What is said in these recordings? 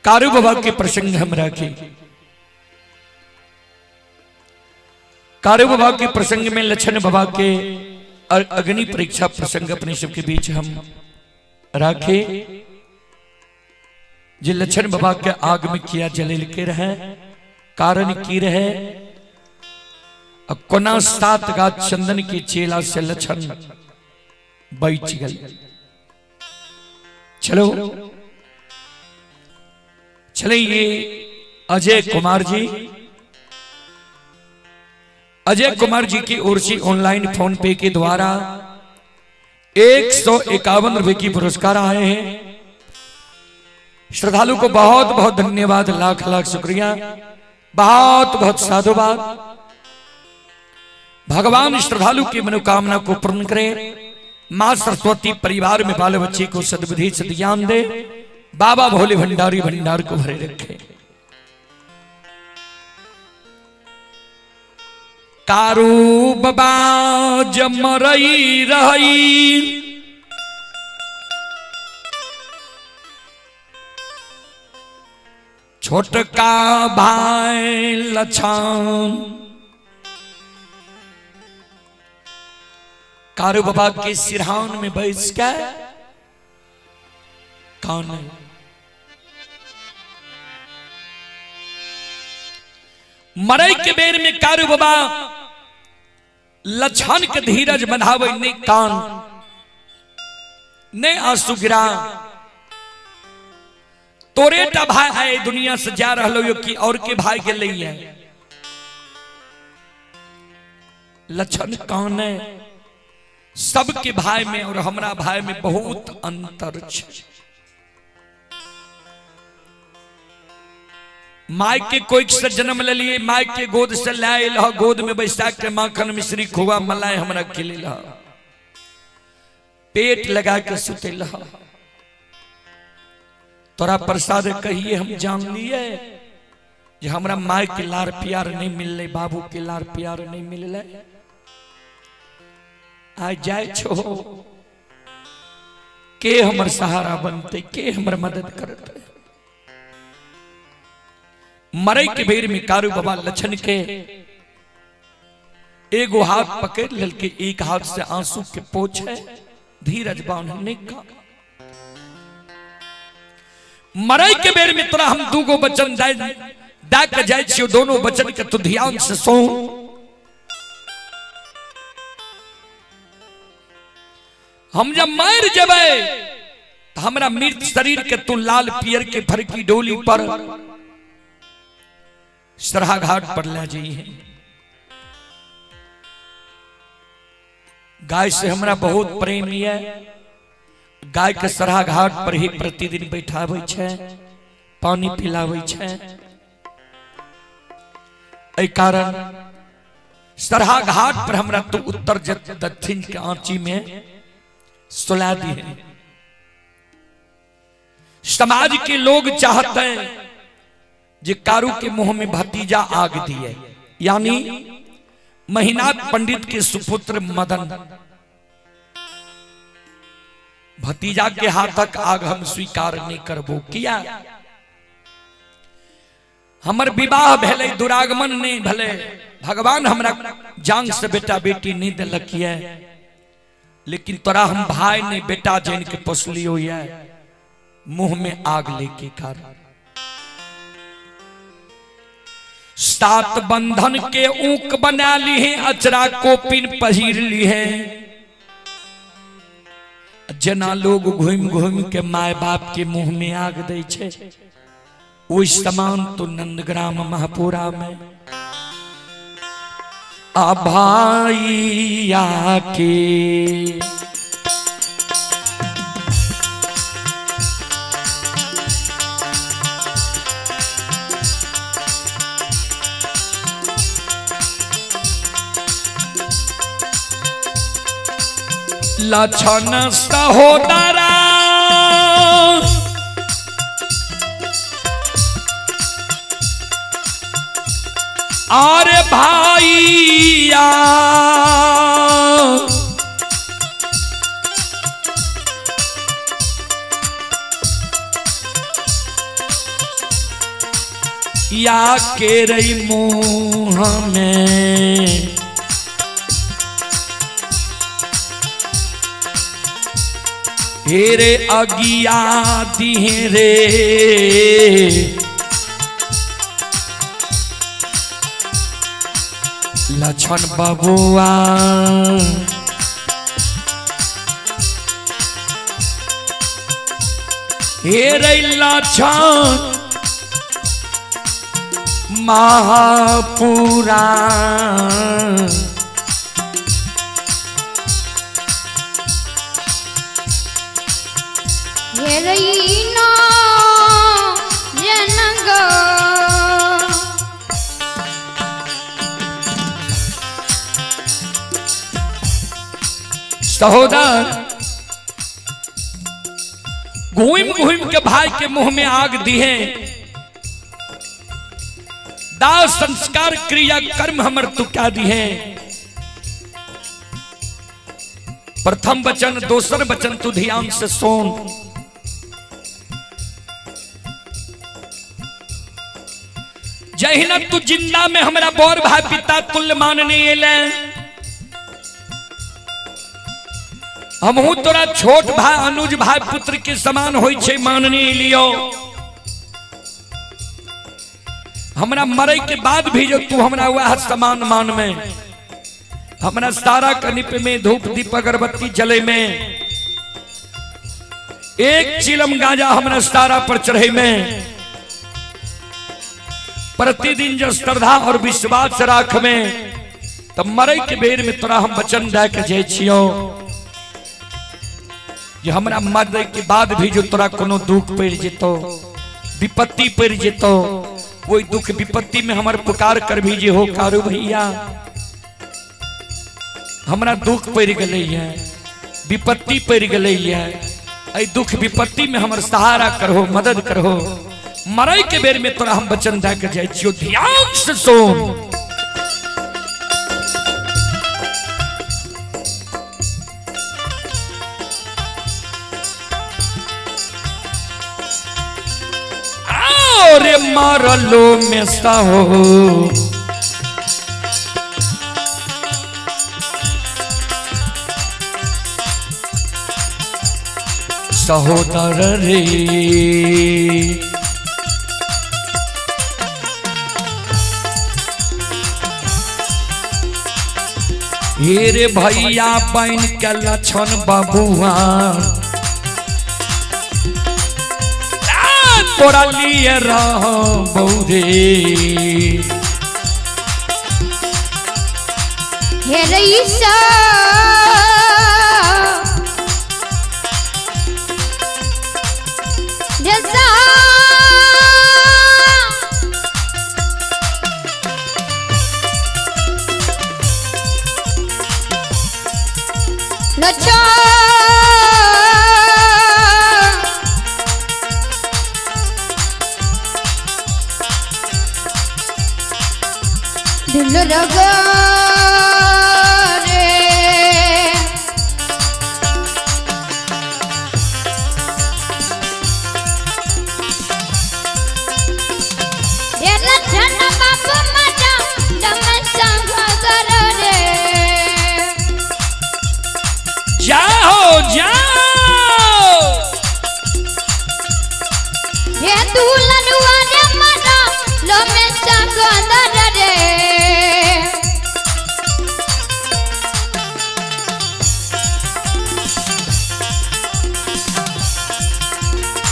कारू बाबा के प्रसंग हम रखे। कारू बाबा के प्रसंग में लछन बाबा के और अग्नि परीक्षा प्रसंग अपने सबके बीच हम रखे। जे लछन बाबा के आग में किया जलेल के रहे, कारण की रहे, कोना 7 गाछ चंदन के चेला से लछन बच गए। चलो चले ये अजय कुमार जी, अजय कुमार जी की ओर से ऑनलाइन फोन पे के द्वारा 151 रुपए की पुरस्कार आए हैं। श्रद्धालु को बहुत बहुत धन्यवाद, लाख लाख शुक्रिया, बहुत बहुत साधुवाद। भगवान श्रद्धालु की मनोकामना को पूर्ण करे। मां सरस्वती परिवार में बाल बच्चे को सद्बुद्धि सद्ज्ञान दे। बाबा भोले भंडारी भंडार को भरे रखे। कारू बाबा जमरई रही, छोटका भाई लछन। कारू बाबा के सिरहान में बैस के कौन है? मरई के बेर में कारू बाबा लछन के धीरज बंधावे नहीं, कान नहीं आंसू गिरा। तोरे टा भाई आए दुनिया से जा रहा हो कि और के भाई के लिए है। लछन कौन है? सबके भाई में और हमरा भाई में बहुत अंतर छे। My के कोई से जन्म ले लिए, my के गोद से लाए लह, गोद में बैसा के माखन मिश्री खोआ मलाई हमरा खिले लह, पेट लगा के सुते लह। तोरा प्रसाद कहिए हम जान लिए जे हमरा my के लार प्यार नहीं मिलले, बाबू के लार प्यार नहीं मिलले। आ जाए छो के हमर सहारा बनते, के हमर मदद करते। मरे के बेर में कारू बाबा लछन के एगो हाथ पकड़ ललके, एक हाथ से आंसू के पोछे, धीरज बांधने का। मरे के बेर में तोरा हम दूगो वचन दा के जाय छियो, दोनों वचन के तू ध्यान से सुन। हम जब मर जबे तो हमरा मृत शरीर के तू लाल पियर के फरकी डोली पर सरहा घाट पर ले जाइए। गाय से हमरा बहुत प्रेम है, गाय के सरहा घाट पर ही प्रतिदिन बैठाबै छै, पानी पिलाबै छै। एहि कारण सरहा घाट पर हमरा तू उत्तर दक्षिण के आंची में सुला दी है। समाज के लोग चाहते हैं जे कारू के मुंह में भतीजा आग दिए, यानी महिनाथ पंडित के सुपुत्र मदन भतीजा के हाथक आग हम स्वीकार नहीं करबो। किया हमर विवाह भेलै, दुरागमन नहीं भले, भगवान हमरा जांग से बेटा बेटी नहीं दिलक है, लेकिन तोरा हम भाई नहीं बेटा जन के पोसलियो है, मुंह में आग लेके कारण। 7 बंधन के ऊक बना ली है, अचरा कोपिन पहिर ली है। जना लोग घूम घूम के my बाप के मुंह में आग दे छे, ओहि समान तो नंदग्राम महापुरा में अभाइया के लछन सहोदरा और भाइया या के रही मुँह में हेरे अगिया दिहे रे। लक्षण बबुआ हेरे लक्षण महापुराण। हेरैना जनग सहोदर घूम घूम के भाई के मुंह में आग दिए, दाह संस्कार क्रिया कर्म हमर तू क्या दिए। प्रथम वचन दोसर वचन तू ध्यान से सुन। जहिना तू जिंदा में हमरा बड़ भाई पिता तुल्य मानने एले, हमहू तोरा छोट भाई अनुज भाई पुत्र के समान होई छे मानने लियो। हमरा मरे के बाद भी जो तू हमरा वह समान मान में, हमरा सारा कनिप में धूप दीप अगरबत्ती जले में, एक चिलम गांजा हमरा सारा पर चढ़े में, प्रतिदिन जो श्रद्धा और विश्वास राख में, तब मरे के बेर में तोरा हम वचन दे के जाय छियो जे हमरा मरे के बाद भी जो तोरा कोनो दुख पड़ जेतो, विपत्ति पड़ जेतो, वही दुख विपत्ति में हमर पुकार कर भी जे हो कारू भैया हमरा दुख पड़ गले है, विपत्ति पड़ गले है, एहि दुख विपत्ति में हमर सहारा करहो, मदद करहो। मरे के बेर में तोरा हम वचन दे के जाय छियो, ध्यान से सुन। रे मारलो में सहो सहोदर रे, हे रे भैया बन के लक्षण बबुआ तोरा लिए रहबौ रे। हेरैसा जसा नचा दिल रगा रे। हे लक्षण बाप माझा दमन सहोदर रे। जाओ जाओ हे दुलनुआ रे मारा लोमे सहोदर रे।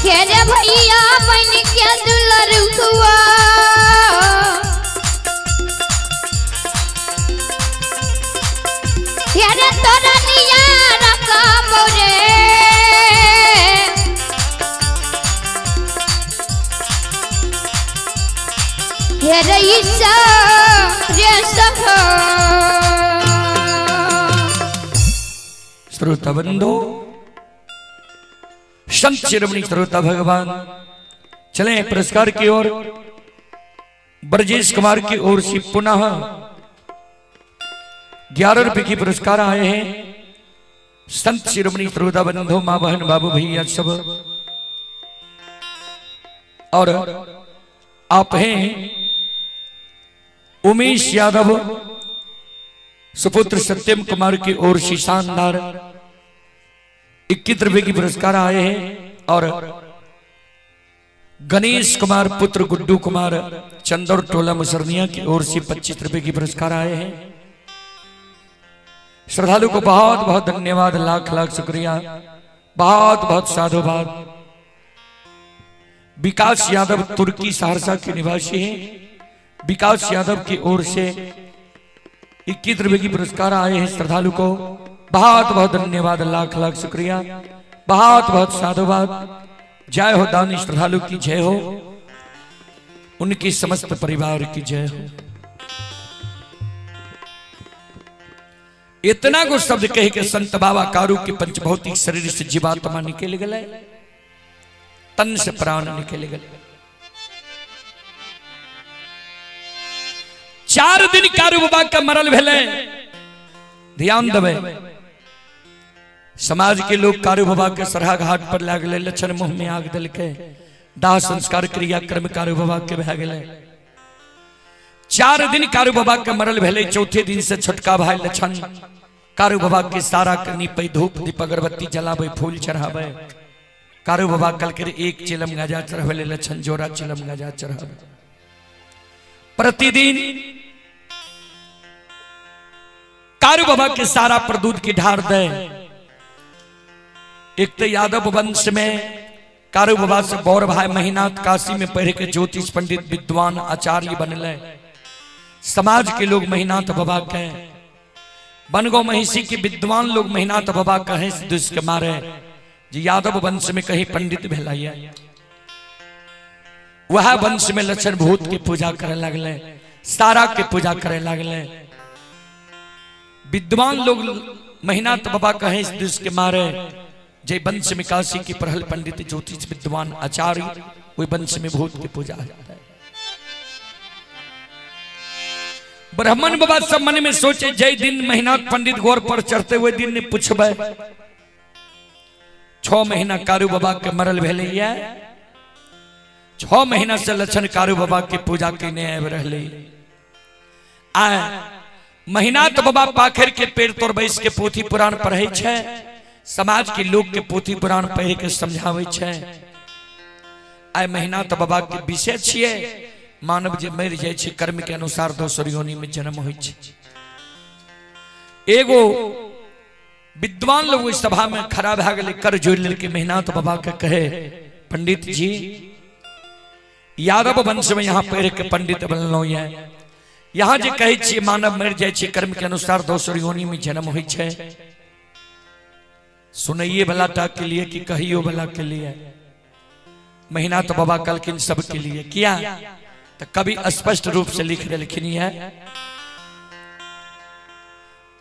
हे रे भैया बन के दुलरुआ हे रे तोरा निया रकम रे। हे रे ईसा रे सह। श्रोता बंधु, संत शिरोमणि श्रोता भगवान, चले पुरस्कार की ओर। ब्रजेश कुमार की ओर से पुनः 11 रुपए की पुरस्कार आए हैं। संत शिरोमणि श्रोता बंधु, माँ बहन बाबू भैया सब, और आप हैं उमेश यादव सुपुत्र सत्यम कुमार की ओर से शानदार 21 रुपए की पुरस्कार आए हैं। और गणेश कुमार पुत्र गुड्डू कुमार चंदौर टोला मुसरनिया की ओर से 25 रुपए की पुरस्कार आए हैं। श्रद्धालु को बहुत बहुत धन्यवाद, लाख लाख शुक्रिया, बहुत बहुत साधुवाद। विकास यादव तुर्की सहरसा के निवासी हैं। विकास यादव की ओर से 21 रुपए की पुरस्कार आए हैं। श्रद्धालु को बहुत बहुत धन्यवाद, लाख लाख शुक्रिया, बहुत बहुत साधुवाद। जय हो दानी श्रद्धालु की जय हो, उनकी समस्त परिवार की जय हो। इतना को शब्द कही के संत बाबा कारू के पंचभौतिक शरीर से जीवात्मा निकल गए, तन से प्राण निकल गए। 4 दिन कारू बाबा का मरल भेले। ध्यान देवे, समाज के लोग कारू बाबा के सरहा घाट पर लागले, लक्षण मुंह में आग दिलके, दाह संस्कार क्रिया कर्म कारू बाबा के भए गेले। 4 दिन कारू बाबा के मरल भेले। चौथे दिन से छोटका भाई लक्षण कारू बाबा के सारा के नीपे, धूप दीप अगरबत्ती जलावे, फूल चढ़ावे। कारू बाबा कल के एक चिलम गाजा चढ़ावे, लक्षण जोड़ा चिलम गाजा चढ़ावे। प्रतिदिन कारू बाबा के सारा पर दूध की ढार दे। एक तो यादव वंश में कारू बाबा से बौर भाई महिनाथ काशी में पढ़ के ज्योतिष पंडित विद्वान आचार्य बनले। समाज के लोग महिनाथ बाबा के बनगो महिषी के विद्वान लोग महिनाथ बाबा कहे दुष्ट के मारे जी यादव वंश में कहीं पंडित भेलाइए। वह वंश में लक्षण भूत की पूजा करे लगले, सारा के पूजा करे लगले। विद्वान लोग महिनाथ बाबा कहे दुष्ट के मारे जय वंश में काशी की प्रहल पंडित ज्योतिष विद्वान आचार्य वही वंश में भूत की पूजा है। ब्राह्मण बाबा सब मन में सोचे जय दिन महिनाथ पंडित गौर पर चढ़ते हुए दिन ने पूछबे 6 महीना कारू बाबा के मरल भेले, 6 महीना से लक्षण कारू बाबा के पूजा केने आबि रहले। आ महिनाथ बाबा पाखर के पेड़ तोड़ बैस के पोथी पुराण पढ़ै छै, समाज के लोग के पोथी पुराण पढ़ के समझावे छै। आइ महिनाथ बाबा के विषय छियै मानव जे मरि जाइ छै कर्म के अनुसार दोसर योनि में जन्म होइ छै। एगो विद्वान लोग ओहि सभा में खड़ा भए गेलै, कर जोड़ि लेलकै महिनाथ बाबा के कहे पंडित जी यादव वंश में यहाँ पढ़ के पंडित बनलहुँ ये, यहाँ जे कहै छियै मानव मरि जाइ छै कर्म के अनुसार दोसर योनि में जन्म होइ छै, सुनैये वाला टा के लिए कि कहियो वाला के लिए? महिनाथ बाबा कहलखिन सबके लिए। किया तो कभी स्पष्ट रूप से लिख देलखिन है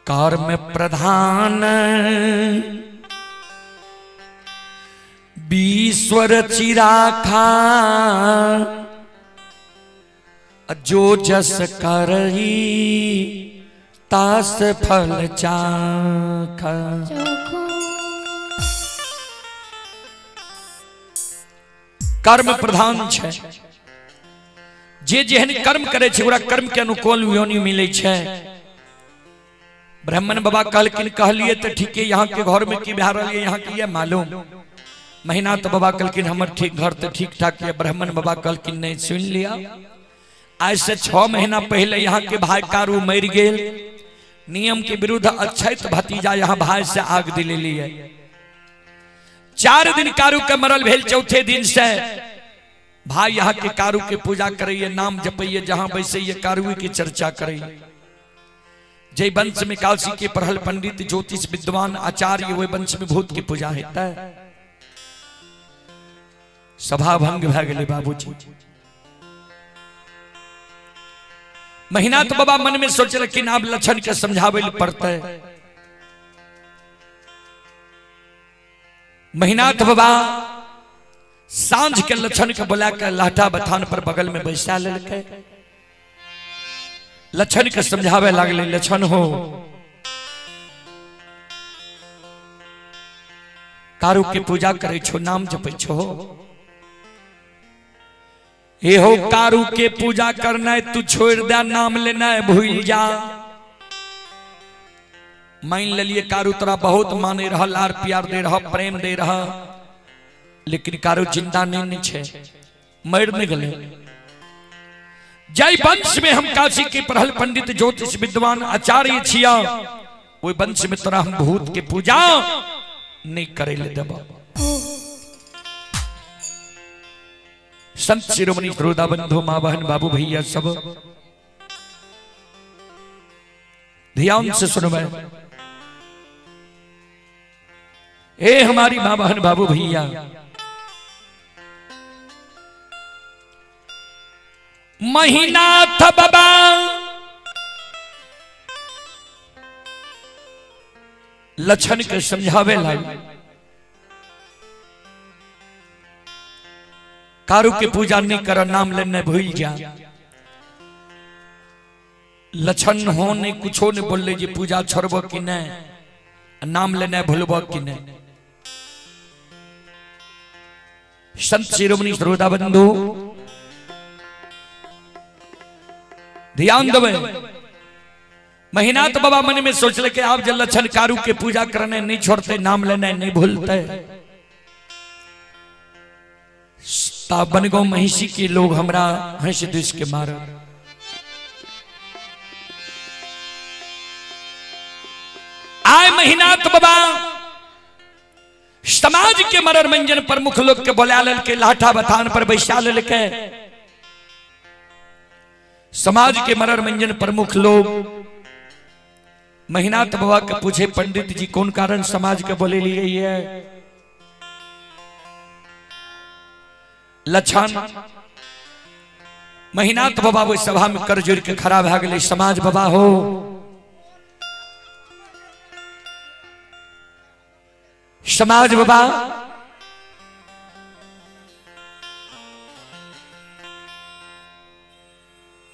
कर्म प्रधान ईश्वर चिराखा जो जस करही तास फल चाखा। कर्म प्रधान छै, जे जेहन कर्म करे छै ओकरा कर्म के अनुकूल योनि मिले छै। ब्राह्मण बाबा कहलखिन कहलिए तो ठीक है, यहाँ के घर में की भए रहल है यहाँ के ये मालूम। महिनाथ बाबा कहलखिन हमर ठीक घर तो ठीक ठाक है। ब्राह्मण बाबा कहलखिन नहीं सुन लिया, आज से 6 महीना पहले यहाँ के भाई कारू मर गेल, नियम के विरुद्ध अक्षत भतीजा यहाँ भाई से आग दिलेली है। 4 दिन कारू के मरल भेल, चौथे दिन से भाई यहाँ के कारू के पूजा करैये, नाम जपैये, जहां बैसैये कारू की चर्चा करैये। जय वंश में काशी के पढ़ल पंडित ज्योतिष विद्वान आचार्य वही वंश में भूत की पूजा होता है। सभा भंग भए गेलै बाबूजी। महिनाथ बाबा मन में सोचलखिन आब लक्षण के समझाबै लए पड़तै। महिनाथ बाबा सांझ के लक्षण के बुला के लाठा बथान पर बगल में बैसा लेलकै, लक्षण के समझावे लागले लक्षण हो कारू के पूजा करे छो, नाम जपै छो, एहो कारू के पूजा करना तू छोड़ दे, नाम लेना भूल जा। मान लेलिए कारू तोरा बहुत माने रहा, लार प्यार दे रहा, प्रेम दे रहा, लेकिन कारू जिंदा नहीं नहीं छे, मर नहीं गले। जय वंश में हम काशी के पढ़ल पंडित ज्योतिष विद्वान आचार्य छिया, ओहि वंश में तोरा हम भूत के पूजा नहीं करे ले देबो। संत शिरोमणि श्रोता बंधु माँ बहन बाबू भैया सब ध्यान से सुनबे। ए हमारी माँ बहन बाबू भैया, महिनाथ बाबा लक्षण के समझावे लाग, कारू के पूजा नहीं कर, नाम लेने भूल जा। लक्षण हो नहीं कुछो नहीं बोले जे पूजा छोड़ब कि नहीं, नाम लेने भूलब कि नहीं। संत शिरोमणि श्रोता बंधु ध्यान देवे। महिनाथ बाबा मन में सोचले कि आप जब लक्षण कारू के पूजा करने नहीं छोड़ते, नाम लेने नहीं भूलते, बनगांव महिषी के लोग हमरा हंस दुस के मार। आए महिनाथ बाबा समाज के मरर मंजन प्रमुख लोग के बोला ललके, लाठा बथान पर बैसा ललके। समाज के मरर मंजन प्रमुख लोग महिनाथ बाबा के पूछे, पंडित जी कौन कारण समाज के बोले लिए है? लक्षण महिनाथ बाबा वो सभा में कर जोड़ के खड़ा भा गए। समाज बाबा हो, समाज बाबा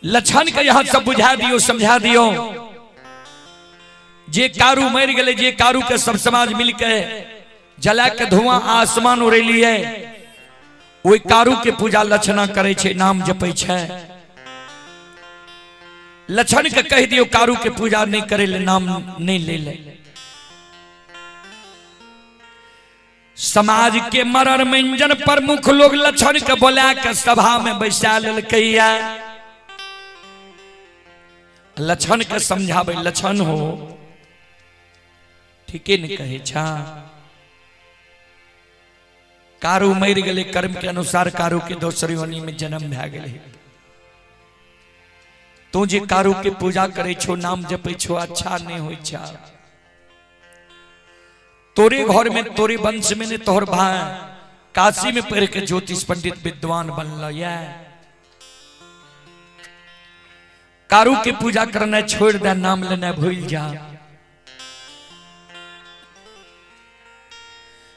लक्षण के यहां सब बुझा दियो, समझा दियो। जे कारू मर गए, जे कारू के सब समाज मिलके जला के धुआं आसमान उड़ेलिए, ओहि कारू के पूजा लक्षणा करे छे, नाम जपै छे। लक्षण के कह दियो कारू के पूजा नहीं करे ले, नाम नहीं ले ले। समाज के मरर मंजन प्रमुख लोग लक्षण के बोला के सभा में बैसा लेलकैया। लक्षण के समझावे, लक्षण हो ठीके नहीं कहे छा, कारू मर गए, कर्म के अनुसार कारू के दोसर योनि में जन्म भै गेलै। तू जे कारू के पूजा करे छो, नाम जपे छो, अच्छा नहीं होई छा। तोरे घर में तोरे वंश में ने तोहर भाई काशी में पढ़ के ज्योतिष पंडित विद्वान बनल या। कारू के पूजा करना छोड़ दे, नाम लेना भूल जा।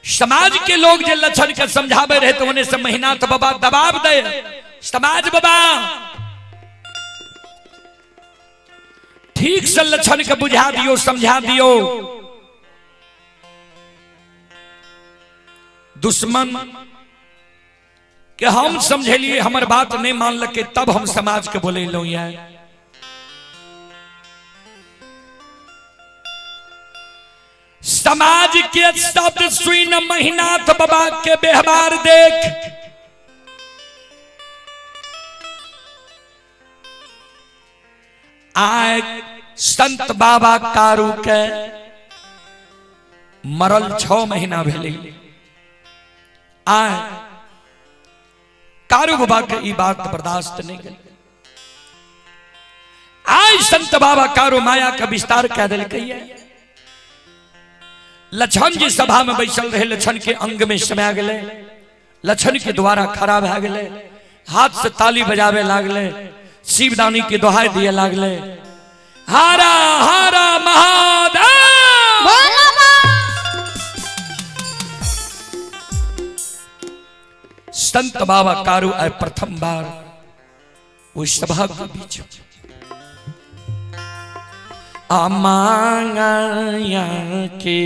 समाज के लोग जे लक्षण के समझावे रहे तो उन्हें से महिनाथ बाबा दबाव दे। समाज बाबा ठीक से लक्षण के बुझा दियो, समझा दियो। दुश्मन के हम समझेलिए, हमर बात नहीं मान लके, तब हम समाज के बोले लो। समाज के शब्द सुन महिनाथ बाबा के व्यवहार देख आए संत बाबा कारू के मरल 6 महीना भेलै। आए कारू बाबा के ई बात बर्दाश्त नहीं गेल। आए संत बाबा कारू माया का विस्तार कह देलकै। लक्षण जी सभा में बैसल रहे, लक्षण के अंग में समा गए, लक्षण के द्वारा खड़ा भै गए, हाथ से ताली बजावे लागले, शिवदानी के दोहाई दिए लागले, हारा हारा महादेव। संत बाबा कारू आए प्रथम बार उस सभा के बीच। अमांगा के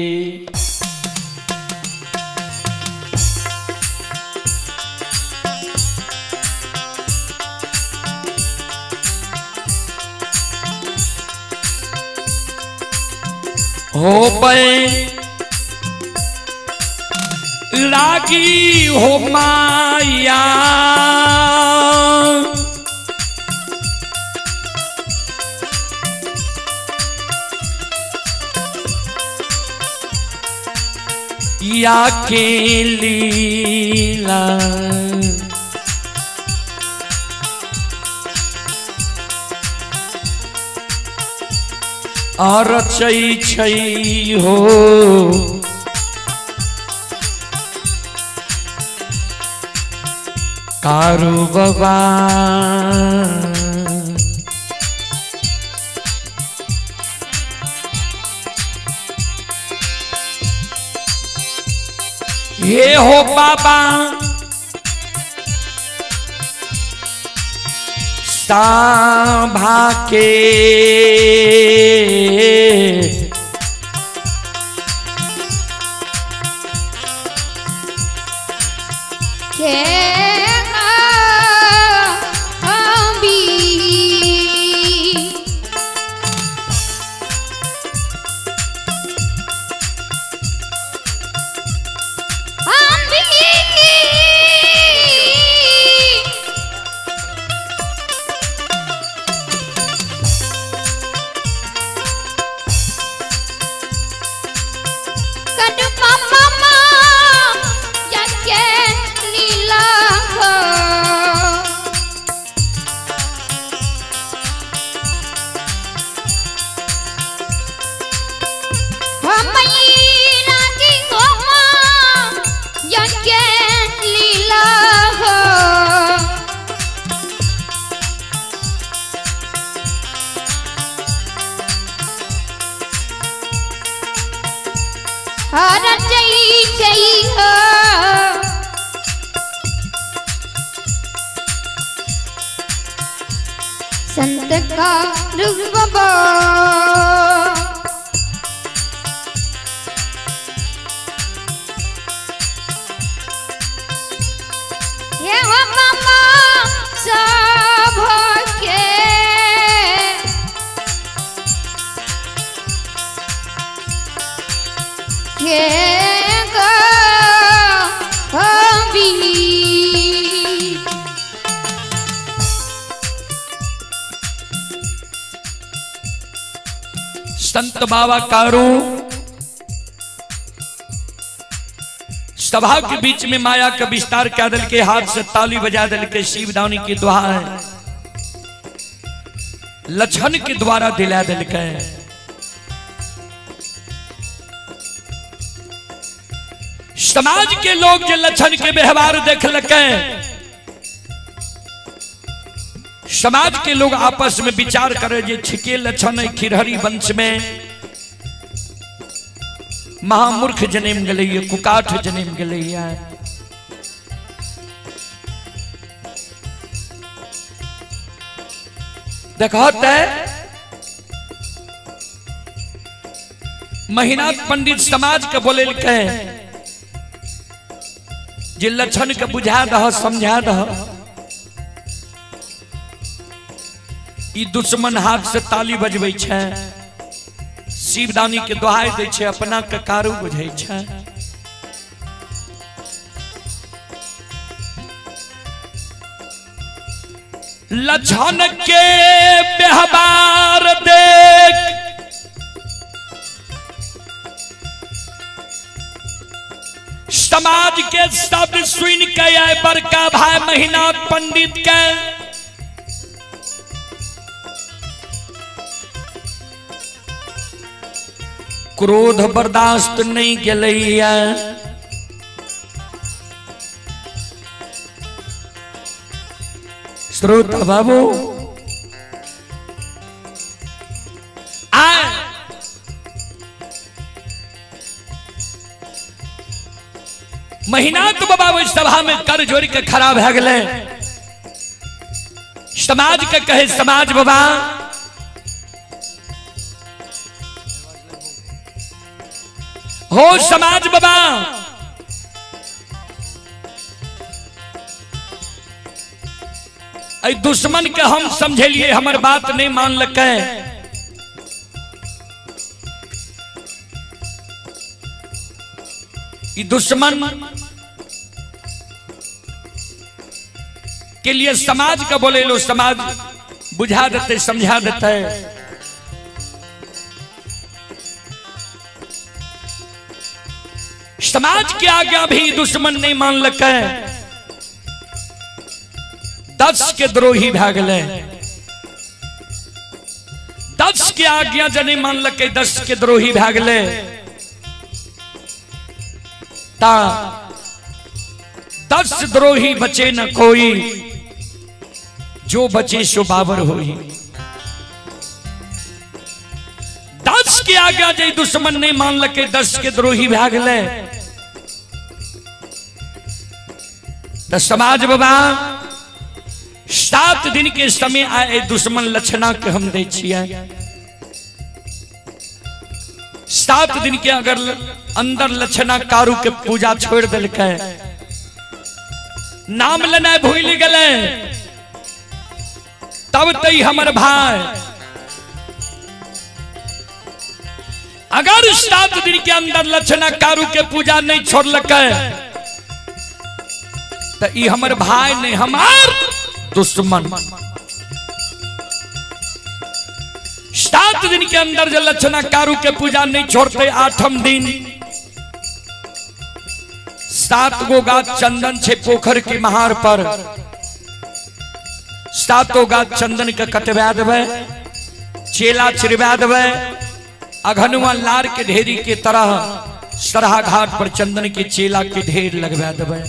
हो पे रागी हो माया या के लीला और चै छै हो कारू बाबा। हे हो बाबा सांभा के के अभी अभी कदमा मामा यके लीला हो। हमई रागी हो माँ यके लीला हो। हर जई जई हो। संत का रुगबो हे हो मामा सब के के गभी संत बाबा कारू सभा के बीच में माया का विस्तार क्या दल के हाथ से ताली बजा दल के शिवदानी की दुआ है लक्षण के द्वारा दिला दिल के। समाज के लोग जो लक्षण के व्यवहार देख लके, समाज के लोग आपस में विचार करे जे छिके लक्षण है खिरहरी वंश में महामूर्ख जन्म गए, कुकाठ जन्म गए। देखो महीनाथ पंडित समाज के बोले के जे लक्षण के बुझा दह समझा दह, ई दुश्मन हाथ से ताली बजबै छै, शिवदानी के दोहाई दै छै, अपना के कारू बुझै छै। लक्षण के व्यवहार देख समाज के शब्द सुन के आए बड़का भाई महीना पंडित के क्रोध बर्दाश्त नहीं गेलैया। श्रोता बाबू आए महीना तो बाबा ओहि सभा में कर जोड़ के खड़ा भए गेलै। समाज के कहे समाज बाबा हो समाज बाबा अइ दुश्मन के हम समझेलिए हमर बात नहीं मानलकै। ई दुश्मन के लिए समाज का बोले लो, समाज बुझा देते समझा देते। समाज के आज्ञा भी दुश्मन नहीं मान लके, 10 के द्रोही भए गेलै। 10 के आज्ञा जे नहीं मान लके 10 के द्रोही भए गेलै। ता 10 द्रोही बचे न कोई, जो बचे सो बाबर होई। 10 के आज्ञा जे दुश्मन नहीं मान लके 10 के द्रोही भए गेलै। त समाज बाबा 7 दिन के समय आए दुश्मन लक्षणा के हम दै छियै। 7 दिन के अगर अंदर लक्षणा कारू के पूजा छोड़ देलकै, नाम लेनाइ भूलि गेलै, तब तई हमर भाई। अगर 7 दिन के अंदर लक्षणा कारू के पूजा नहीं छोड़लकै त ई हमर भाई नहीं, हमार दुश्मन। 7 दिन के अंदर जो लक्षणा कारू के पूजा नहीं छोड़ते, 8म दिन 7 गो गाछ चंदन छे पोखर के महार पर, 7 गाछ चंदन के कटवा देबै, चेला चिरवा देबै, अघनुआ लार के ढेरी के तरह सरहा घाट पर चंदन के चेला के ढेर लगवा देबै।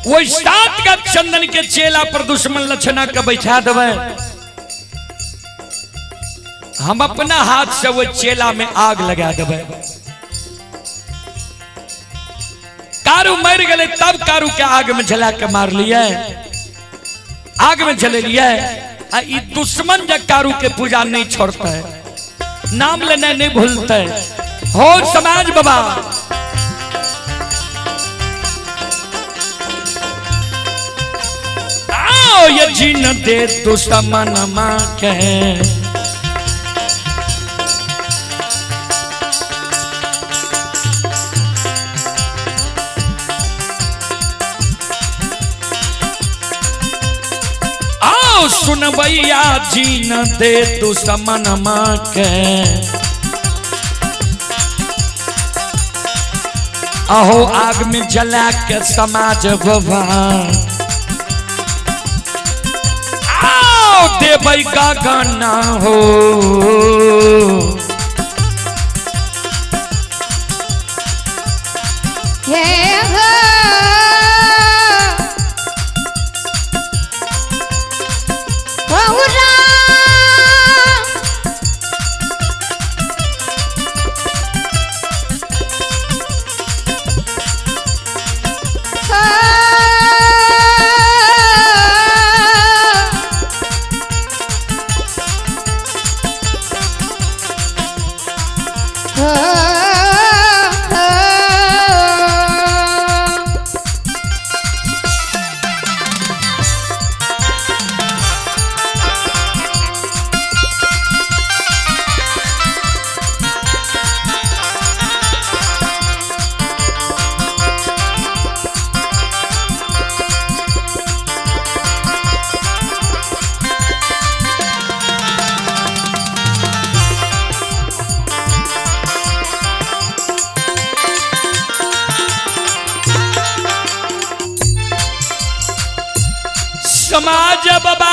वही 7 गाछ चंदन के चेला पर दुश्मन लक्षणा के बैठा देबै। हम अपना हाथ से वो चेला में आग लगा देबै। कारू मर गए तब कारू के आग में जला के मार लिए, आग में जले लिए। आ ई दुश्मन जब कारू के पूजा नहीं छोड़ते, नाम लेना नहीं भूलते। हो समाज बाबा आओ ये जिन दे दुश्मन मां के, आओ सुनबैया जिन दे दुश्मन मां के, अहो आग में जला के समाज बाबा आओ देबै का गाना हो। हे हो बहुरा समाज बाबा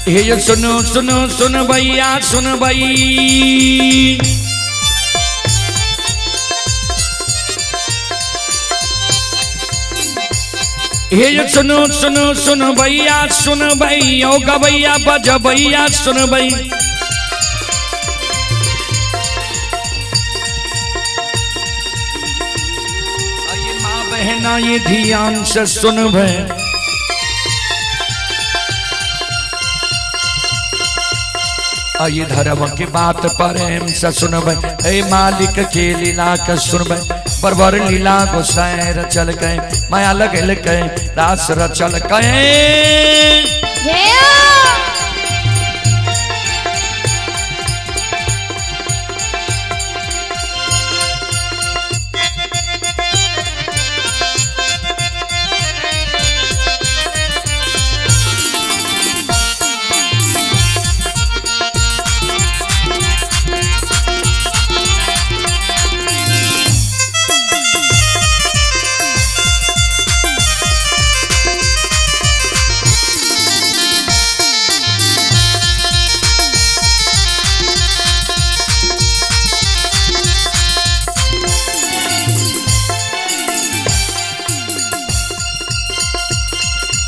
हे यो सुनो सुनो सुन भैया सुन भई। हे यो सुनो सुनो सुन भैया सुन भई, ओ गवैया बजबैया सुन भई। माँ बहना ये ध्यान से सुन भई। आई धर्म की बात प्रेम से सुनबै, ए मालिक के लीला के सुनबै। बरबर लीला गोसाई रचल के, माया लगल के रास रचल के।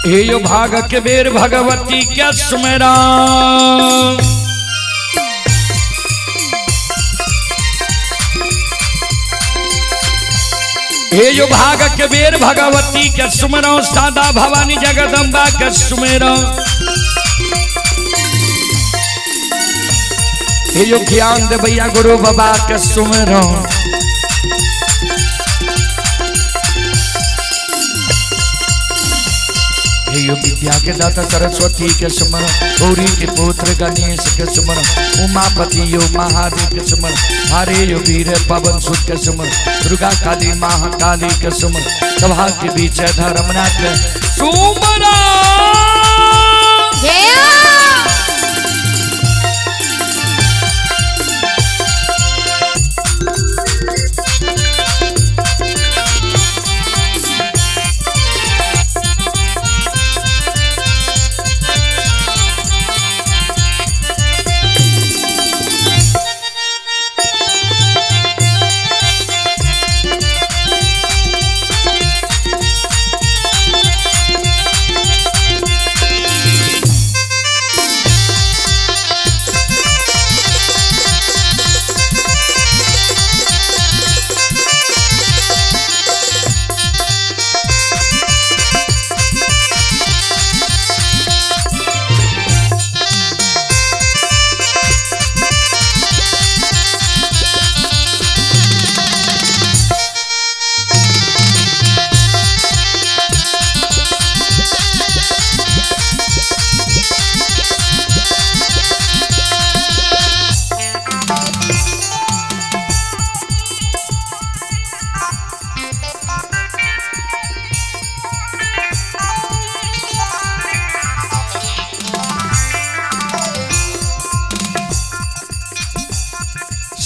हे यो भाग के बेर भगवती क्या सुमेरा। हे यो भाग के बेर भगवती के सुमरो, सादा भवानी जगदम्बा के सुमेरो। हे यो ज्ञान दे भैया गुरु बाबा के सुमेरो। हे यो विद्या के दाता सरस्वती के सुमरो, गौरी के पुत्र गणेश के सुमरो, उमापति यो महादेव के सुमरो, हरे यो वीर पवन सुत के सुमरो, दुर्गा काली महाकाली के सुमरो, सभा के बीच धर्मनाथ के सुमरो।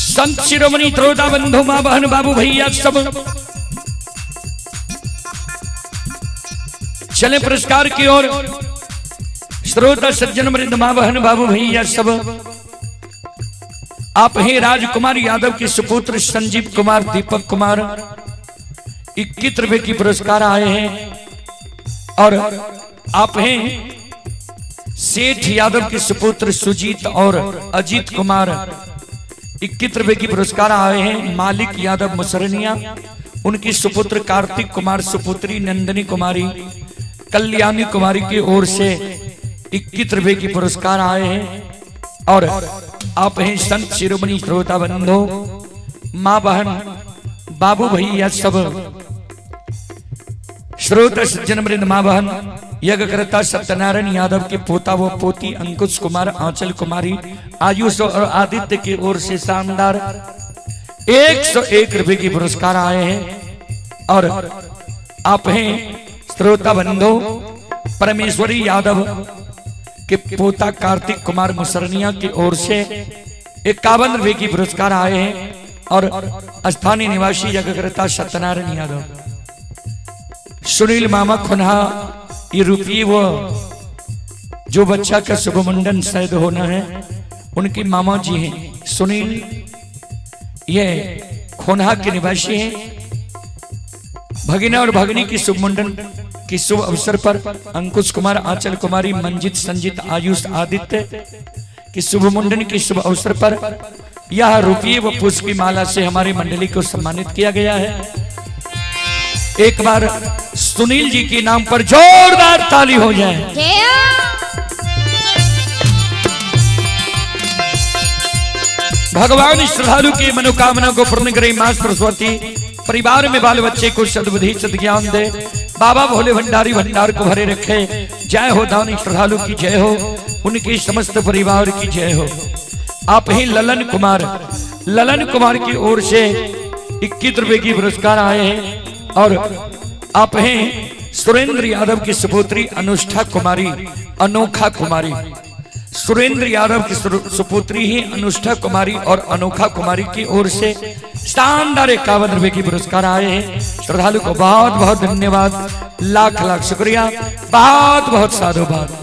संत शिरोमणि त्रोता बंधु माँ बहन बाबू भैया सब चले पुरस्कार की ओर। श्रोता सज्जन वृंद माँ बहन बाबू भैया सब, आप ही राजकुमार यादव के सुपुत्र संजीव कुमार दीपक कुमार 21 रुपए की पुरस्कार आए हैं। और आप हैं सेठ यादव के सुपुत्र सुजीत और अजीत कुमार 21 रुपए की पुरस्कार आए हैं। मालिक यादव मुसरनिया, उनकी सुपुत्र कार्तिक कुमार, सुपुत्री नंदिनी कुमारी, कल्याणी कुमारी की ओर से 21 रुपए की पुरस्कार आए हैं। और आप हैं संत शिरोमणि श्रोता बंधु माँ बहन बाबू भैया सब, श्रोता सज्जन वृंद माँ बहन, यज्ञकर्ता सत्यनारायण यादव के पोता व पोती अंकुश कुमार, आंचल कुमारी, आयुष और आदित्य की ओर से शानदार 101 रुपए की पुरस्कार आए हैं। और आप हैं श्रोता बंधु परमेश्वरी यादव के पोता कार्तिक कुमार मुसरनिया की ओर से 51 रुपए की पुरस्कार आए हैं। और स्थानीय निवासी यज्ञकर्ता सत्यनारायण यादव, सुनील मामा खुनहा, ये रुपये वो जो बच्चा का शुभ मुंडन शायद होना है, उनके मामा जी हैं सुनील, ये खोनहा के निवासी हैं। भगिना और भगिनी की शुभ मुंडन के शुभ अवसर पर अंकुश कुमार, आंचल कुमारी, मंजित, संजित, आयुष, आदित्य के शुभ मुंडन के शुभ अवसर पर यह रुपये व पुष्प की माला से हमारी मंडली को सम्मानित किया गया है। एक बार सुनील जी के नाम पर जोरदार ताली हो जाए। जय हो। भगवान श्रद्धालु की मनोकामना को पूर्ण करे। मां सरस्वती परिवार में बाल बच्चे को सद्बुद्धि सद्ज्ञान दे। बाबा भोले भंडारी भंडार को भरे रखे। जय हो दानी श्रद्धालु की जय हो, उनके समस्त परिवार की जय हो। आप ही ललन कुमार, ललन कुमार की ओर से 21 रुपए की पुरस्कार आए हैं। और आप हैं सुरेंद्र यादव की सुपुत्री अनुष्ठा कुमारी, अनोखा कुमारी। सुरेंद्र यादव की सुपुत्री ही अनुष्ठा कुमारी और अनोखा कुमारी की ओर से शानदार 51 रुपए की पुरस्कार आए हैं। श्रद्धालु को बहुत बहुत धन्यवाद, लाख लाख शुक्रिया, बहुत बहुत साधुवाद।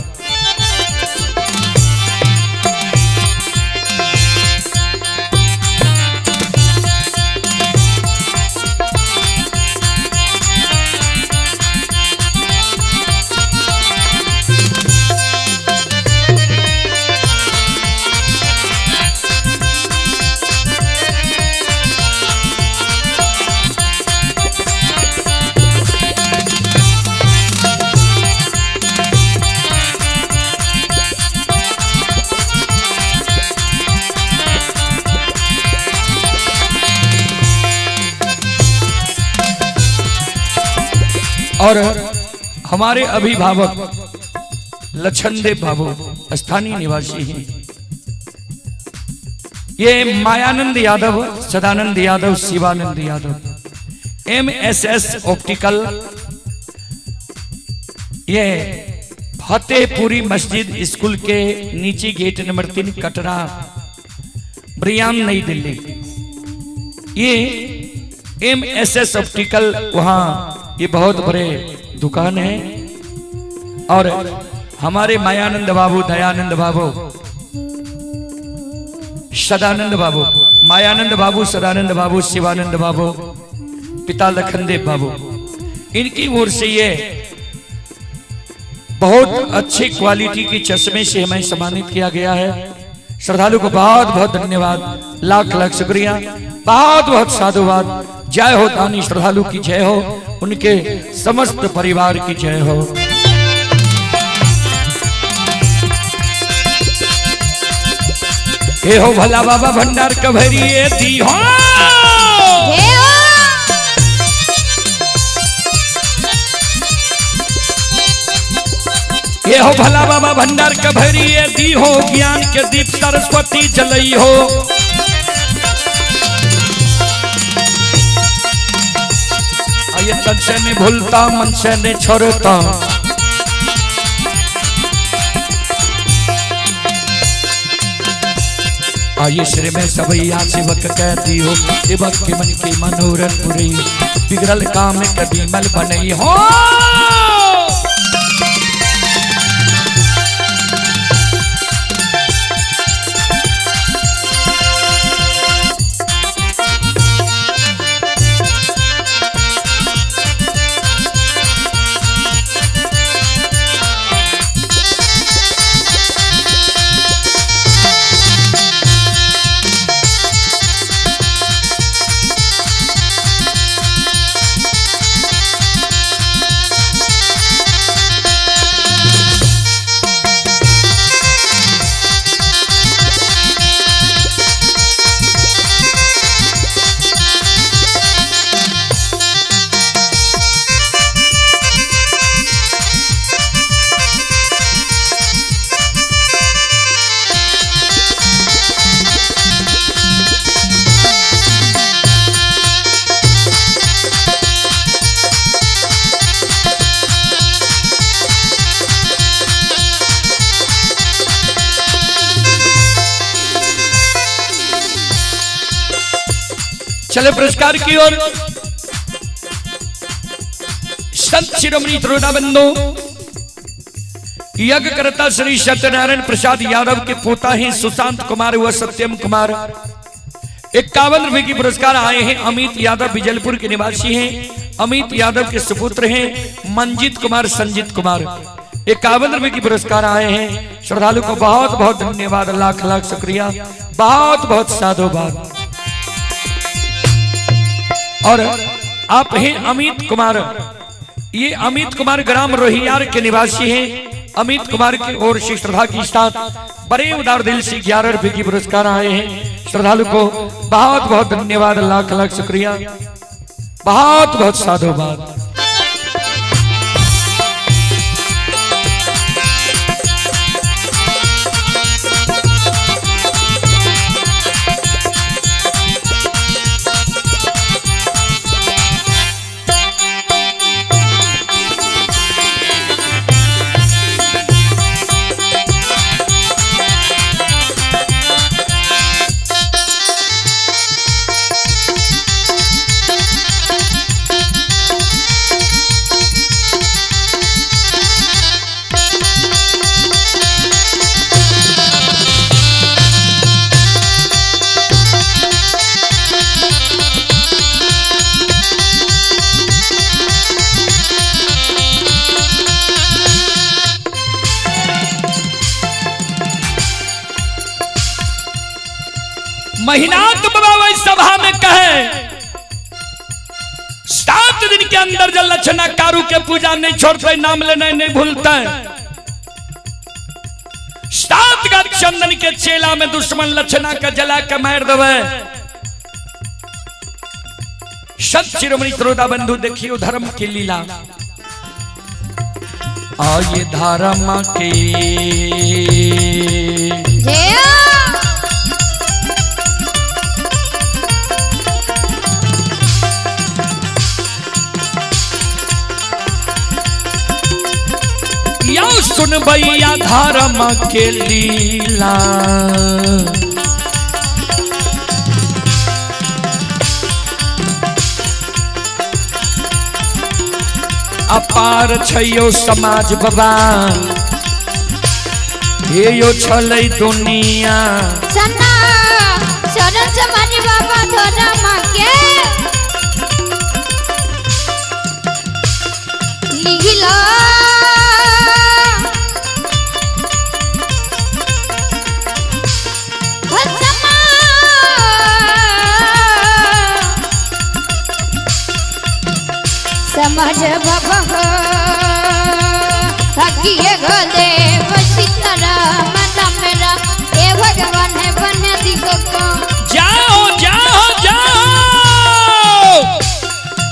और हमारे अभिभावक लछनदेव बाबू स्थानीय निवासी हैं। ये Mayanand Yadav, Sadanand Yadav, Shivanand Yadav, MSS optical, ये फतेहपुरी मस्जिद स्कूल के नीचे गेट नंबर 3, कटरा, ब्रियान, नई दिल्ली। ये MSS optical, वहां ये बहुत बड़े दुकान है। और हमारे मायानंद बाबू, दयानंद बाबू, सदानंद बाबू, मायानंद बाबू, सदानंद बाबू, शिवानंद बाबू, पिता लखनदेव बाबू, इनकी ओर से ये बहुत अच्छी क्वालिटी के चश्मे से हमें सम्मानित किया गया है। श्रद्धालु को बहुत बहुत धन्यवाद, लाख लाख शुक्रिया, बहुत बहुत साधुवाद। जय हो दानी श्रद्धालु की जय हो, उनके समस्त परिवार की जय हो। हे हो भला बाबा भंडार कभरिए दी हो। जय हो। हे हो भला बाबा भंडार कभरिए दी हो, ज्ञान के दीप सरस्वती जलई हो। ये तन से नहीं भूलता, मन से नहीं छोड़ता। आइए श्री में सबैया सेवक कहती हो, सेवक के मन के मनोरथ पुरी, बिगड़ल काम कभी मल बनई हो। चले पुरस्कार की ओर। संत शिरोमणि त्रोड़ा बंधु, यज्ञ करता श्री सत्यनारायण प्रसाद यादव के पोता हैं सुशांत कुमार व सत्यम कुमार। 51 रुपए की पुरस्कार आए हैं। अमित यादव बिजलपुर के निवासी हैं। अमित यादव के सुपुत्र हैं मंजीत कुमार, संजीत कुमार। 51 रुपए की पुरस्कार आए हैं। श्रद्धालु को बहुत बहुत धन्यवाद, लाख लाख शुक्रिया, बहुत बहुत साधुवाद। और आप हैं अमित कुमार, ये अमित कुमार ग्राम रोहियार के निवासी हैं। अमित कुमार की ओर से श्रद्धा के साथ बड़े उदार दिल से 11 रुपए की पुरस्कार आए हैं। श्रद्धालु को बहुत बहुत धन्यवाद, लाख लाख शुक्रिया, बहुत बहुत साधुवाद। महिनाथ बाबा वही सभा में कहे, 7 दिन के अंदर जब लक्षणा कारू के पूजा नहीं छोड़ते, नाम लेना नहीं भूलता है, 7 गज चंदन के चेला में दुश्मन लक्षणा का जला के मार दवे। सत शिरोमणि श्रोता बंधु, देखियो धर्म की लीला। आये धर्म के जय। या सुन भैया धर्म के लीला। अपार छयो समाज बाबा, हे यो छलै दुनिया। सन्ना शरण समाज बाबा धर्म के लीला। भस्मा समाज बाबा हकिए गदेव सीताराम मेरा हे भगवान है बन दिको को। जाओ जाओ जाओ।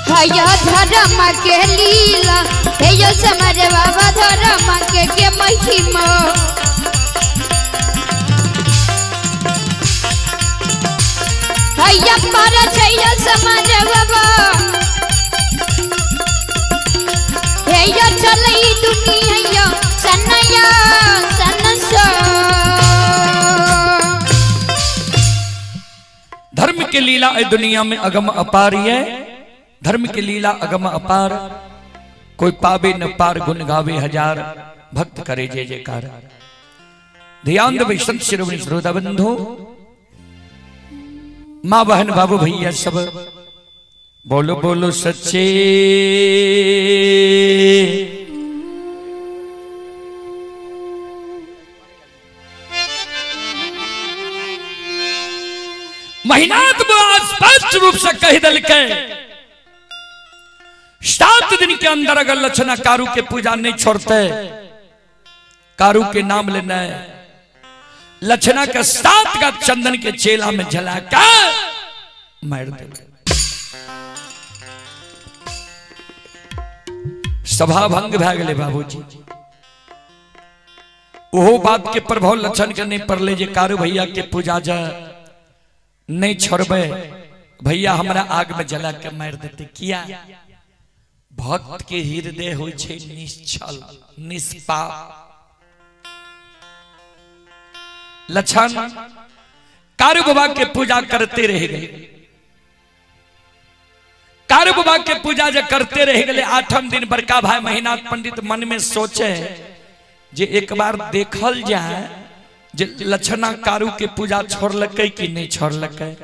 हया धर्म के लीला, हे यो समाज बाबा धर्म के महिमा। हया पर छयो समाज बाबा, हे यो चलई दुनिया सनया सनसा। धर्म के लीला ए दुनिया में अगम अपार है। धर्म के लीला अगम अपार, कोई पावे न पार, गुण गावे हजार, भक्त करे जय जयकार। ध्यान देवे संत शिरोमणि श्रोता बंधु, माँ बहन बाबू भैया सब, बोलो बोलो सच्चे महिनाथ बाबा स्पष्ट रूप से कह दिलकै, 7 दिन के अंदर अगर लक्षणा कारू के पूजा नहीं छोड़ते, कारू के नाम लेना है, लक्षणा का 7 का चंदन के चेला में जला कर मार दे। सभा भंग भै गेलै बाबूजी। ओहो बात के प्रभाव लक्षण के नहीं पड़ले जे कारू भैया के पूजा जा नहीं छोड़बे, भैया हमरा आग में जला के मार देते। किया भक्त के हृदय होइ छै निश्चल निष्पाप। लक्षण कारू बाबा के पूजा करते रह गए। कारू बाबा के पूजा जब करते रह गए, 8म दिन बड़का भाई महिनाथ पंडित मन में सोचे जे एक बार देखल जाए जे लक्षणा कारू के पूजा छोड़लकै कि नहीं छोड़लकै।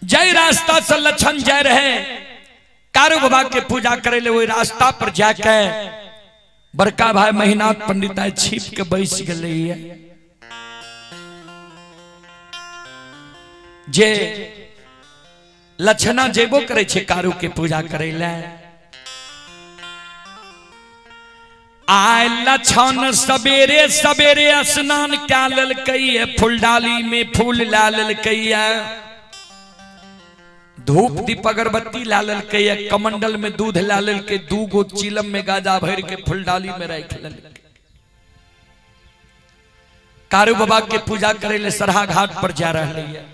जय रास्ता से लक्षण जाय रहे कारू बाबा के पूजा करे ले, वही रास्ता पर जाके बड़का भाई महिनाथ पंडित आए छिप के बैस गए। जे लक्षणा जेबो करे छे कारू के पूजा करे ले, आय लक्षण सवेरे सवेरे स्नान क्या ललकै, फूलडाली में फूल ला ललकै, धूप दीप अगरबत्ती ला ललकै, कमंडल में दूध ला ललकै, दू गो चिलम में गाजा भर के फूलडाली में राख ललकै। कारू बाबा के पूजा करे ले सरहा घाट पर जा रहा है।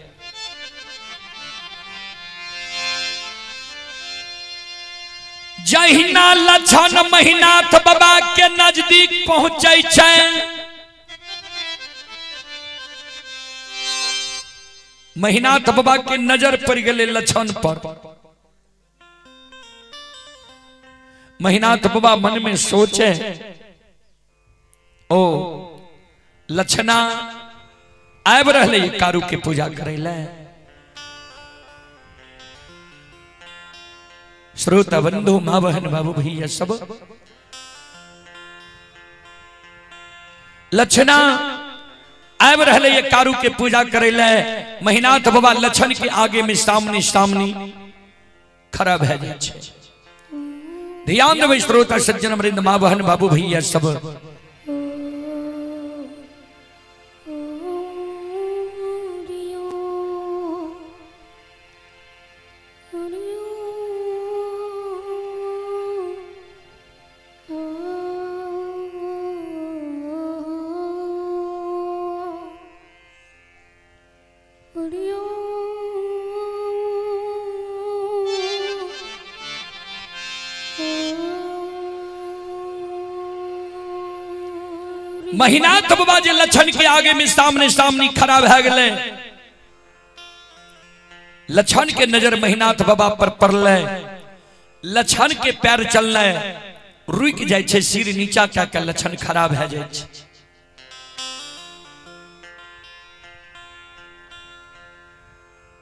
जहिना लक्षण महिनाथ बाबा के नजदीक पहुंचे छै, महिनाथ बाबा के नजर पड़ गए लक्षण पर। महिनाथ बाबा मन में सोचे, ओ लक्षणा आबि रहलै कारू के पूजा करे ले। श्रोता बंधु माँ बहन बाबू भैया सब, लक्षणा आबि रहलै कारू के पूजा करे ले। महिनाथ बाबा लक्षण के आगे में सामने सामने खड़ा भए जाइ छै। ध्यान देबै श्रोता सज्जन वृंद माँ बहन बाबू भैया सब। महिनाथ बाबा जे लक्षण के आगे में सामने सामने खड़ा भए गेलै, लक्षण के नजर महिनाथ बाबा पर पड़लै, लक्षण के पैर चललै रुकि जाइ छै, सिर नीचा कए के लक्षण खड़ा भए जाइ छै।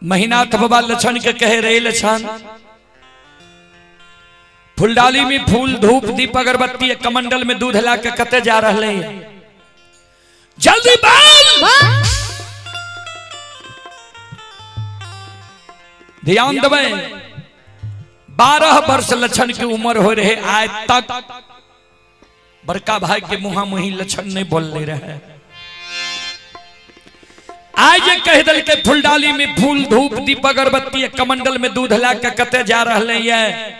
महिनाथ बाबा लक्षण के कहे रहे, लक्षण फुलडाली में फूल धूप दीप अगरबत्ती कमंडल में दूध ला के कते जा रहे हैं, जल्दी बोल। ध्यान देबै, 12 वर्ष लक्षण के उम्र हो रहे, आज तक बड़का भाई के मुहा मुही लक्षण नहीं बोलने रहे। आज जे कह दल के फुलडाली में फूल धूप दीप अगरबत्ती कमंडल में दूध ला के कते जा रहे हैं,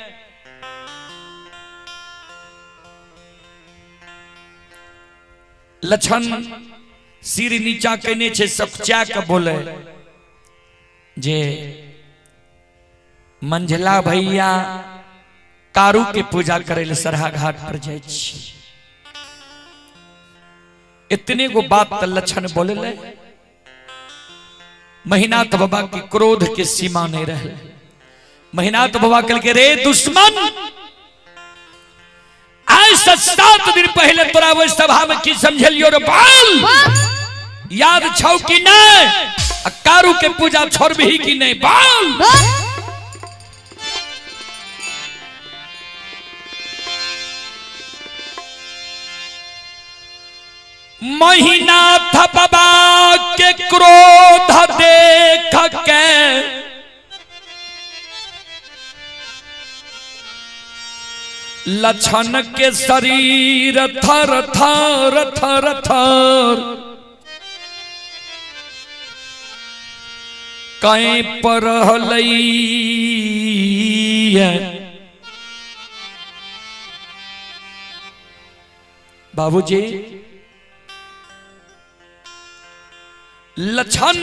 लक्षण सिर नीचा केने छे, सकचा के बोले जे मंझला भैया कारू के पूजा करे ले सरहा घाट पर जाय छी। इतने गो बात त लक्षण बोले ले, महिनाथ बाबा के क्रोध के सीमा नहीं रहे। महिनाथ बाबा कल के रे दुश्मन, आज से 7 दिन पहले तोरा ओहि सभा में की समझलियो रे बाल, याद छौ कि नहीं? कारू के पूजा छोड़बही कि नहीं बाल? महिनाथ बाबा के क्रोध देख के लक्षण के शरीर थर थर थर थर कहीं पर रहलै। बाबूजी लक्षण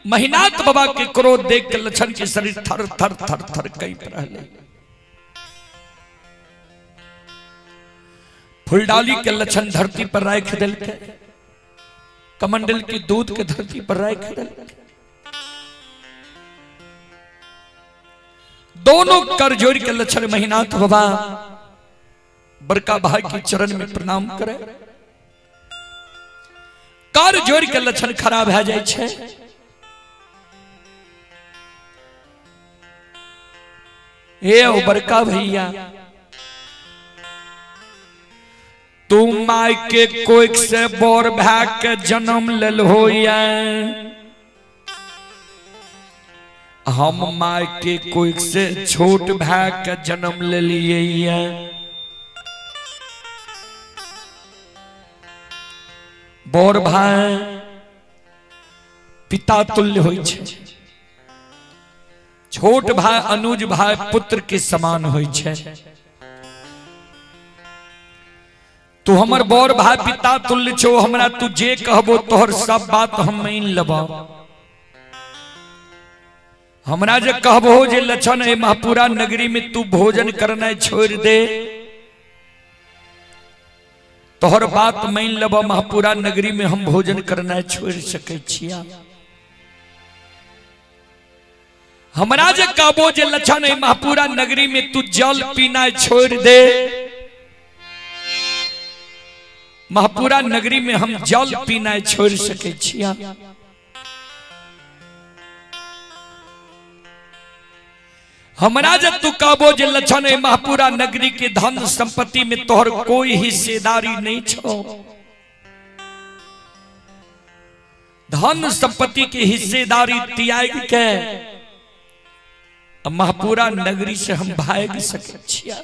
महिनाथ बाबा के क्रोध देख के लक्षण के शरीर थर थर थर थर कहीं पर रहलै। फुलडाली के लक्षण धरती पर राख देलकै, कमंडल के दूध के धरती पर राख देलकै। दोनों कर जोड़ के लक्षण महिनाथ बाबा बड़का भाई के चरण में प्रणाम करे। कर जोड़ के लक्षण खराब भए जाइ छै। हे ओ बड़का भैया, तू my के कोख से बोर भए के जन्म लेल होया, हम my के कोख से छोट भए के जन्म लेलिए। बोर भाई पिता तुल्य होइ छै, छोट भाई अनुज भाई पुत्र के समान होइ छै। तू हमर बोर भाई पिता तुल्य छो, हमरा तू जे कहबो तोहर सब बात हम मान लेबो। हमरा जे कहबो जे लक्षण ए महापुरा नगरी में तू भोजन करना छोड़ दे, तोहर बात मान लेबो, महापुरा नगरी में हम भोजन करना छोड़ सकै छिया। हमरा जे कहबो जे लक्षण ए महापुरा नगरी में तू जल पीना छोड़ दे, महापुरा नगरी में हम जल पीना छोड़ सकै छिया। हमरा जे तू कहबो जे लक्षण ए महापुरा नगरी के धन संपत्ति में तोहर कोई हिस्सेदारी नहीं छो, धन संपत्ति के हिस्सेदारी त्याग के महापुरा नगरी से हम भाग सकै छिया।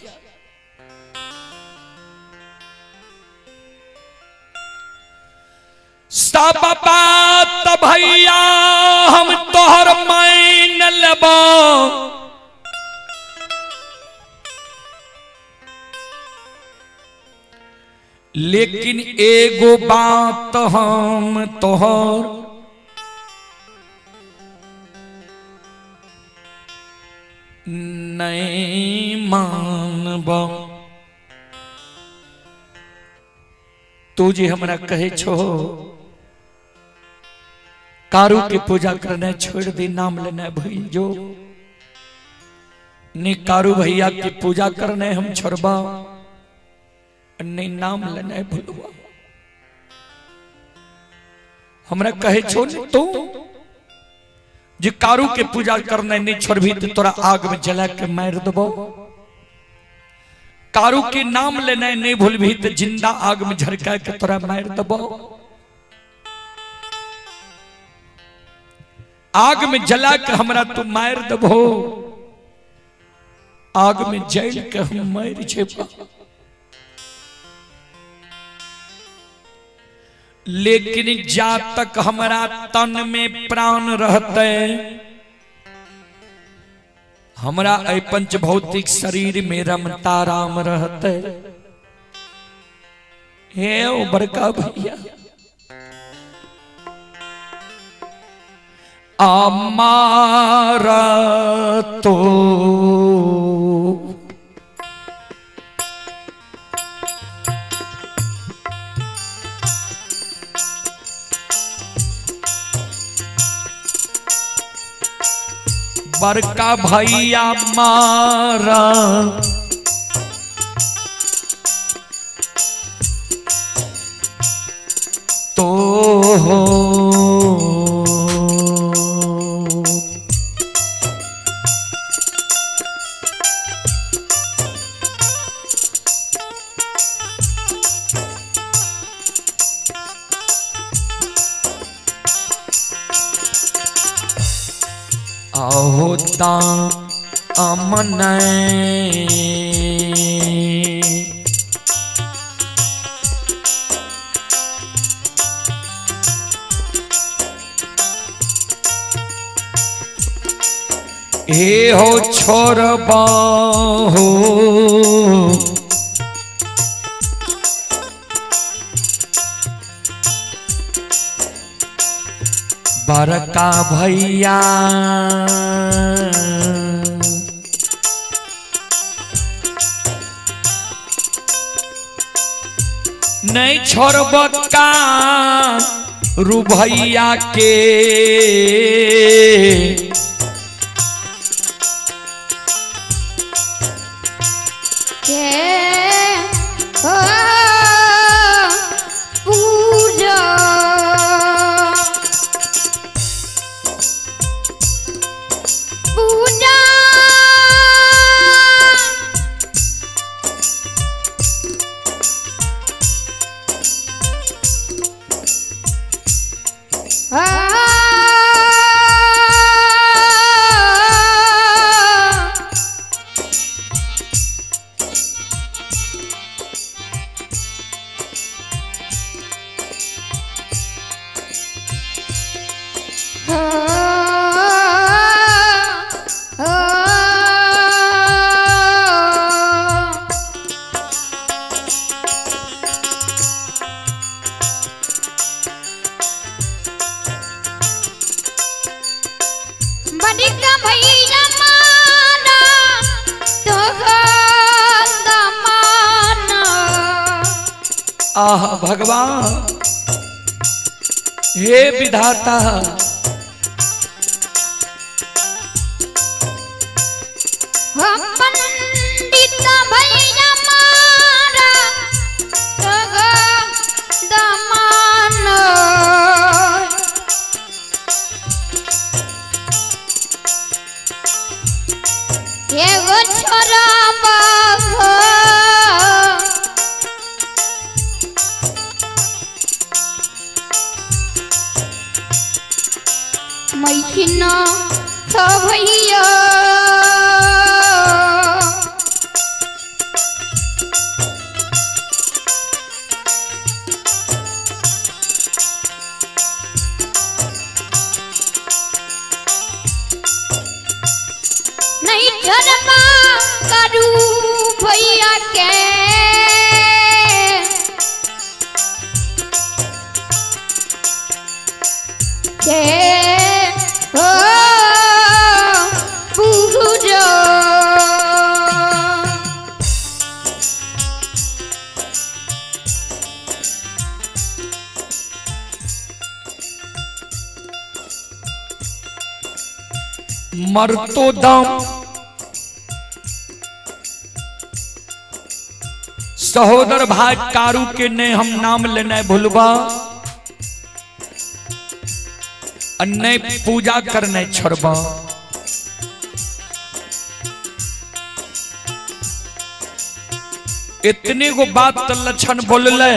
सब बात भैया हम तोहर मान लेबो, लेकिन एगो बात हम तोहर नहीं मानबो। तू जे हमरा कहे छो कारू के पूजा करना छोड़ दे, नाम लेना भूल जो, ने कारू भैया की पूजा करने हम छोड़बा, नहीं नाम लेना भूलबा। हमरा कहे छो ने तू जे कारू के पूजा करने नहीं छोड़बी तो तोरा आग में जला के मार देबो, कारू के नाम लेना नहीं भूलबी तो जिंदा आग में झरका के तोरा मार देबो, आग में जला के हमरा तू मार देबो, आग में जल के हम मर जेबो। लेकिन जा तक हमरा तन में प्राण रहते, हमरा ऐ पंच भौतिक शरीर में रमता राम रहते। हे ओ बड़का भैया, अमारा तो बड़का भैया मारा तो हो, आहोता अमन हे हो छोड़बा हो, बड़का भैया नहीं छोड़ब का रुभैया के, के दमान। आह भगवान, हे विधाता, हम पंडित भैया मारा दमान। एगो छोरा बाबा महीना भैया नहीं धर्मा करू भैया के के ओ पूजो। मरतो दम सहोदर भाई कारू के ने हम नाम लेने भूलबा आ नहीं पूजा करने छोड़बा। इतने गो बात तो लक्षण बोलले,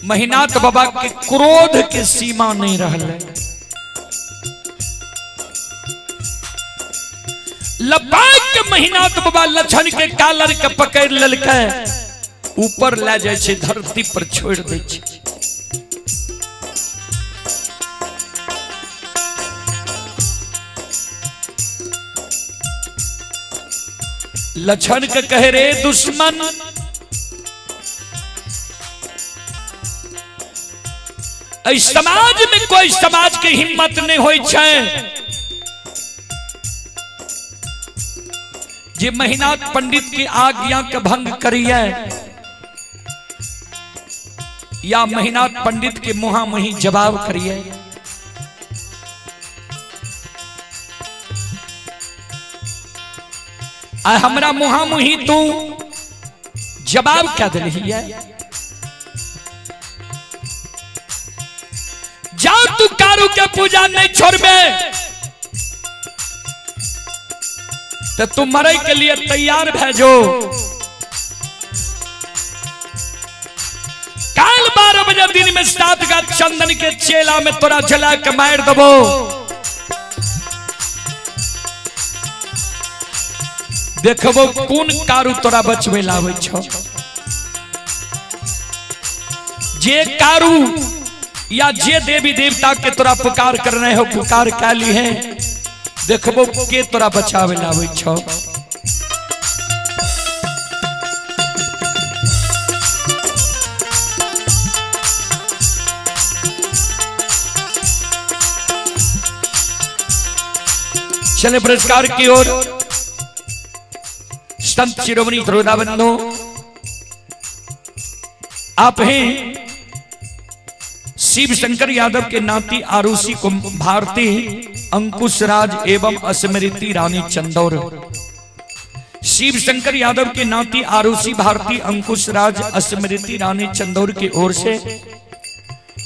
महिनाथ बाबा के क्रोध के सीमा नहीं रहले। लपाक के महिनाथ बाबा लक्षण के कालर के पकड़ लेलकै, ऊपर ले जाइ छै, धरती पर छोड़ दै छै। लक्षण के कहे रे दुश्मन, एहि समाज में कोई समाज के हिम्मत नहीं होई छै जे महिनाथ पंडित की आज्ञा के भंग करिए या महिनाथ पंडित के मुहा मुही जवाब करिए। आ हमरा मुहा मुही तू जवाब क्या दिलही है? जाओ तू कारू के पूजा नहीं छोड़बे तो तू मरे के लिए तैयार भै जो। काल 12 बजे दिन में 7 गाछ चंदन के चेला में तोरा जला के मार दबो। देखबो कोन कारू तोरा बचबे लावे छो। जे कारू या जे देवी देवता के तोरा पुकार कर रहे हो पुकार काली है, देखबो के तोरा बचावे लावे छो। चले पुरस्कार की ओर। संत शिरोमणि श्रोताबंधु, आप हैं शिव शंकर यादव के नाती आरुषि भारती, अंकुश राज एवं स्मृति रानी चंदौर। शिव शंकर यादव के नाती आरुषि भारती, अंकुश राज, स्मृति रानी चंदौर की ओर से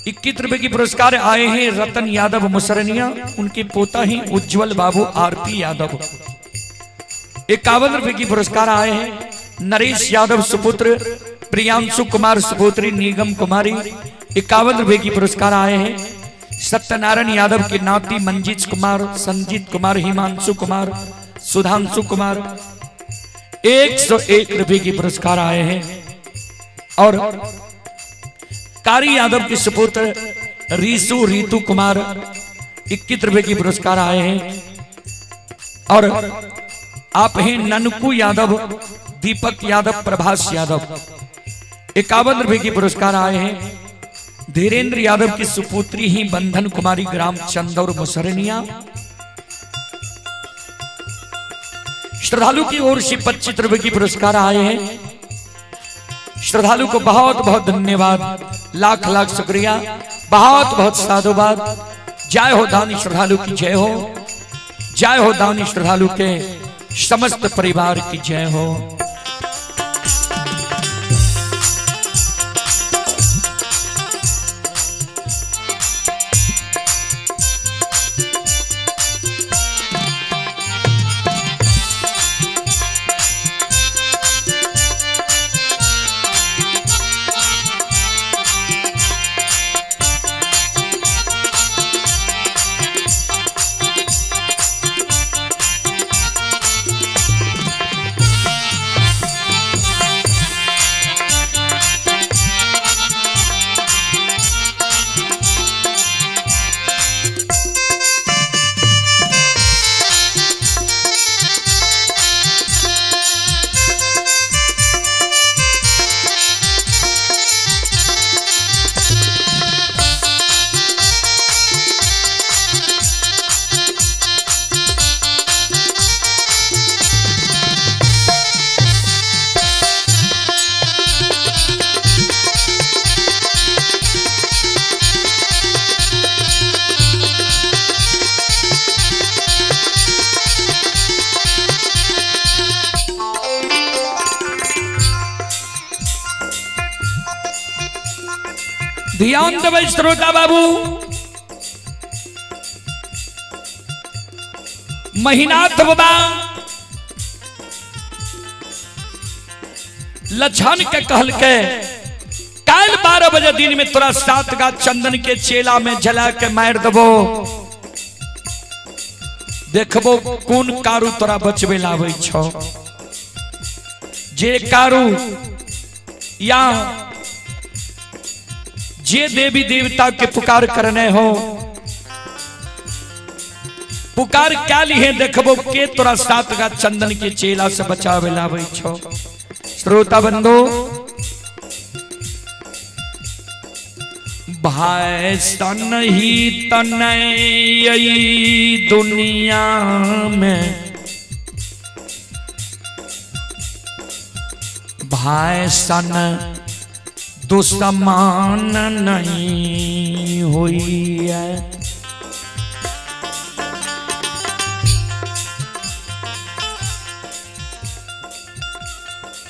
21 रुपए की पुरस्कार आए हैं। रतन यादव मुसरनिया, उनके पोता ही उज्जवल बाबू आरपी यादव। 51 रुपए की पुरस्कार आए हैं। नरेश यादव सुपुत्र प्रियांशु कुमार सुपुत्री निगम कुमारी, 51 रुपए की पुरस्कार आए हैं। सत्यनारायण यादव के नाती मंजीत कुमार, संजीत कुमार, हिमांशु कुमार, सुधांशु कुमार, 101 रुपए की पुरस्कार आए हैं। और कारी यादव के सुपुत्र रीसु रितु कुमार, 21 रुपए की पुरस्कार आए हैं। और आप हैं ननकू यादव, दीपक यादव, प्रभास यादव, 51 रुपए की पुरस्कार आए हैं। धीरेन्द्र यादव की सुपुत्री ही बंधन कुमारी, ग्राम चंदौर मुसरनिया। श्रद्धालु की ओर से 25 रुपए की पुरस्कार आए हैं। श्रद्धालु को बहुत बहुत धन्यवाद, लाख लाख शुक्रिया, बहुत बहुत साधुवाद। जय हो दानी श्रद्धालु की जय हो, जय हो दानी श्रद्धालु के समस्त परिवार की जय हो। ध्यान देबै श्रोता बाबू, महिनाथ बाबा लछन के कहलके काल 12 बजे दिन में तोरा 7 गाछ चंदन के चेला में जला के मार देबो, देखबो कोन कारू तोरा बचबे लाबै छौ। जे कारू या जे देवी देवता के पुकार करने हो, पुकार क्या लिए देखबो के तोरा 7 गाछ चंदन के चेला से बचावे लाबै छौ। श्रोता बंधु, भाई सन ही तनय दुनिया में, भाई सन दुश्मन नहीं हुई है।